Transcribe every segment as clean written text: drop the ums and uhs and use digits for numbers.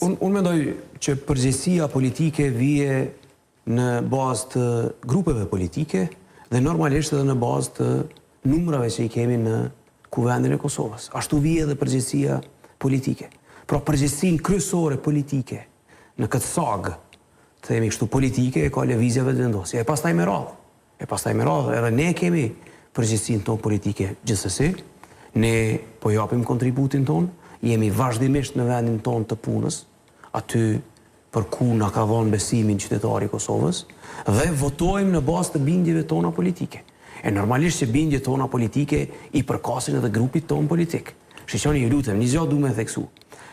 Unë unë mendoj që përgjegjësia politike vije në bazë të grupeve politike dhe normalisht edhe në bazë të numrave që i kemi në Kuvendin e Kosovës. Ashtu vije edhe përgjegjësia politike. Pra përgjegjësinë kryesore politike në këtë sagë, të themi kështu politike, e ka Lëvizja Vetëvendosje. E pastaj me radhë. E pastaj me radhë, edhe ne kemi përgjegjësinë tonë politike gjithsesi. Ne po japim kontributin tonë, jemi vazhdimisht në vendin tonë të punës, aty për ku na ka dhënë besimin qytetari i Kosovës dhe votojmë në bazë të bindjeve tona politike. E normalisht që bindjet tona politike i përkasin edhe grupit tonë politik. Shiqoni, ju lutem, një gjë du me theksu.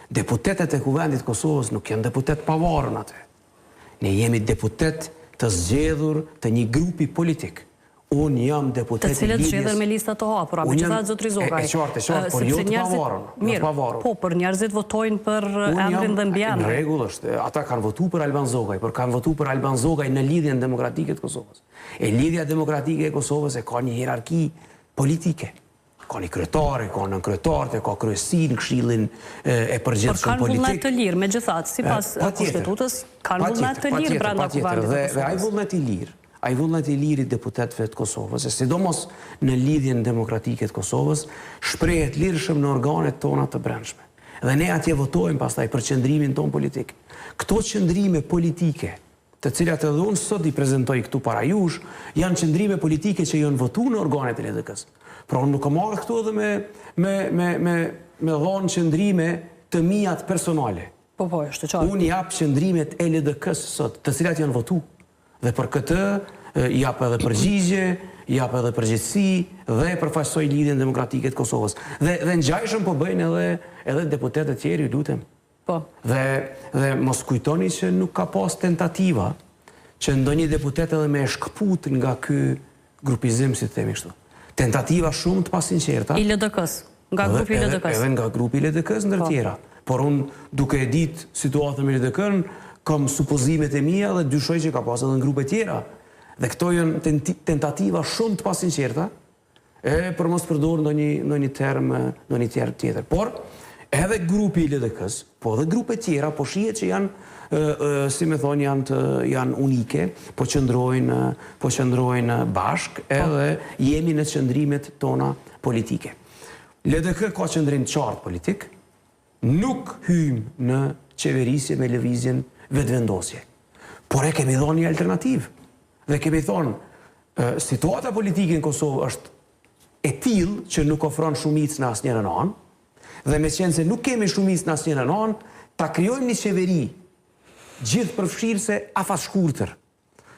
Deputetët e Kuvendit të Kosovës nuk janë deputetë pavarur aty. Ne jemi deputet të zgjedhur të një grupi politik. Unë jam deputet i Lidhjes. Të cilët zgjedhen me lista të hapura, megjithatë zotëri Zogaj. E qartë, e qartë, por jo të pavarur, jo të pavarur. Po, por njerëzit votojnë për emrin dhe mbiemrin. Në rregull është, ata kanë votu për Alban Zogaj, por kanë votu për Alban Zogaj në Lidhjen Demokratike të Kosovës. E Lidhja Demokratike e Kosovës e ka një hierarki politike. Ka një kryetar, e ka nënkryetarët, e ka kryesinë, këshillin e përgjithshëm politik. Por kanë vullnet të lirë, megjithatë, sipas Kushtetutës, kanë vullnet të lirë brenda Kuvendit të Kosovës. Dhe ai vullnet i lirë, ai vullnet i lirë i deputetëve të Kosovës, e sidomos në Lidhjen Demokratike të Kosovës, shprehet lirshëm në organet tona të brendshme. Dhe ne atje votojmë pastaj për qëndrimin tonë politik. Këto qëndrime politike të cilat edhe unë sot i prezantoj këtu para jush, janë qëndrime politike që janë votu në organet e LDK-së. Pra unë nuk kam ardhur këtu edhe me me me me me dhonë qëndrime të miat personale. Po po, është e qartë. Unë jap qëndrimet e LDK-së sot, të cilat janë votu. Dhe për këtë jap edhe përgjigje, jap edhe përgjegjësi dhe përfaqësoj Lidhjen Demokratike të Kosovës. Dhe dhe ngjajshëm po bëjnë edhe edhe deputetët tjerë, ju lutem. Po. Dhe dhe mos kujtoni që nuk ka pas tentativa që ndonjë deputet edhe me e shkëput nga ky grupizim, si të themi kështu. Tentativa shumë të pasinqerta. I LDK-së, nga grupi i LDK-së. Edhe nga grupi i LDK-së ndër po. tjera. Por unë duke e ditë situatën me LDK-n, kam supozimet e mia dhe dyshoj që ka pas edhe në grupe tjera. Dhe këto janë tentativa shumë të pasinqerta, E për mos përdorë ndonjë ndonjë term ndonjë term tjetër. Por edhe grupi i LDK-së, po edhe grupe tjera, po shihet që janë si me thonë janë të janë unike, po qëndrojnë po qëndrojnë bashkë po. edhe jemi në qëndrimet tona politike. LDK ka qëndrim të qartë politik, nuk hyjmë në qeverisje me lëvizjen Vetëvendosje. Por e kemi dhonë një alternativë. Dhe kemi thonë, situata politike në Kosovë është e tillë që nuk ofron shumicë në asnjërën anë, dhe meqenëse nuk kemi shumicë në asnjërën anë, ta krijojmë një qeveri gjithëpërfshirëse afatshkurtër,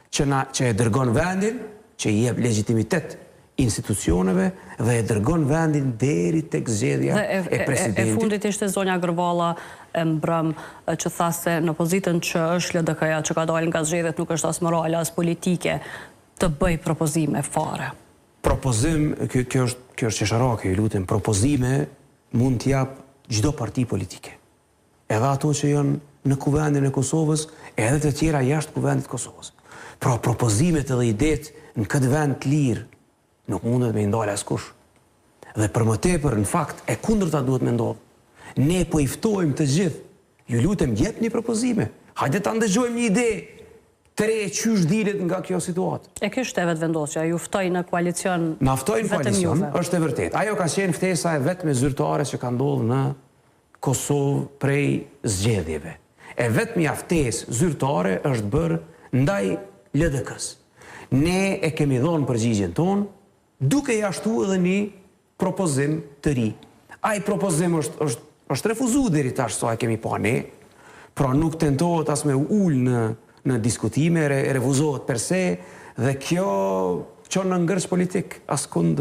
që na që e dërgon vendin, që i jep legjitimitet institucioneve dhe e dërgon vendin deri tek zgjedhja e presidentit. E fundit ishte zonja Gërvalla e mbrëmë që tha se në pozitën që është LDK-ja që ka dalë nga zgjedhjet nuk është as morale as politike të bëjë propozime fare. Propozim, kjo kjo është kjo është qesharake, ju lutem, propozime mund të jap çdo parti politike. Edhe ato që janë në Kuvendin e Kosovës, edhe të tjera jashtë Kuvendit të Kosovës. Pra propozimet edhe idetë në këtë vend të lirë nuk mundet me i ndalë askush. Dhe për më tepër, në fakt, e kundërta duhet me ndodhë. Ne po i ftojmë të gjithë, ju lutem jepni propozime. Hajde ta ndëgjojmë një ide të re qysh dilet nga kjo situatë. E kishte Vetëvendosja, ju ftoi në koalicion Na ftoi në koalicion, është e vërtetë. Ajo ka qenë ftesa e vetme zyrtare që ka ndodhur në Kosovë prej zgjedhjeve. E vetmja ftesë zyrtare është bërë ndaj LDK-së. Ne e kemi dhonë përgjigjen tonë, duke ia shtu edhe një propozim të ri. Ai propozim është është është refuzu deri tash sa e kemi pa ne, pra nuk tentohet as me u ul në në diskutime, refuzohet per se dhe kjo çon në ngërç politik, askund.